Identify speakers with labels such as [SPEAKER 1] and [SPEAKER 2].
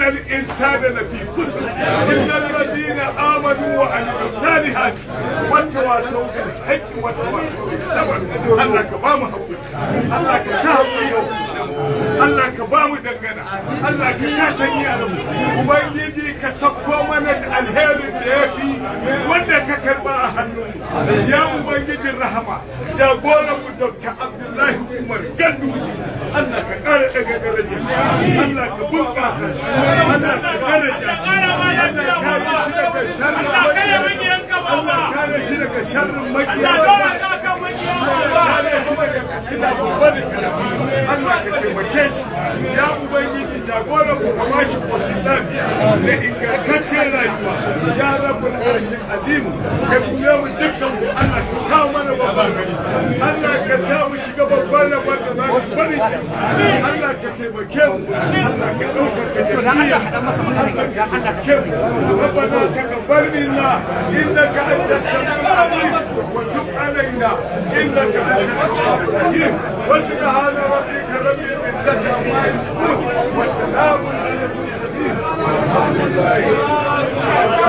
[SPEAKER 1] Innal insana lafi khusr illa alladhina amanu wa amilus salihati wa tawasaw bil haqqi wa tawasaw bis sabr. Allah ka ba mu hakuri, Allah ka sa hakuri ya huce mu, Allah ka ba mu dangana, Allah ka sa sanyi a rabu. Ubangiji ka sako mana da alherin da ya fi wanda ka karba a hannunmu. Ya Ubangijin rahama, jagoran mu Dr. Abdullahi Umar Ganduje, Allah ka ƙara daga darajar shi, Allah ka bunƙasa shi, Allah ka daraja shi, Allah kare shi daga sharrin makiya, Allah kare shi daga sharrin makiya, Allah kare shi daga fitina babba da karami, Allah ka taimake shi. Ya Ubangiji jagoran mu ka bashi koshin lafiya da ingantaccen rayuwa. Ya Rabbul Arshil Azim, ka dube mu dukkan mu, Allah ka kawo mana babban gari, Allah ka sa mu shiga babban rabon da za mu farin ciki, Allah ka taimake mu, Allah ka ɗaukaka jam'iyyar, Allah ka taimake mu. ربنا تقبل منا إنك أنت السميع العليم وتب علينا إنك أنت التواب الرحيم. وسبحان ربك رب العزة عما يصفون وسلام على المرسلين والحمد لله.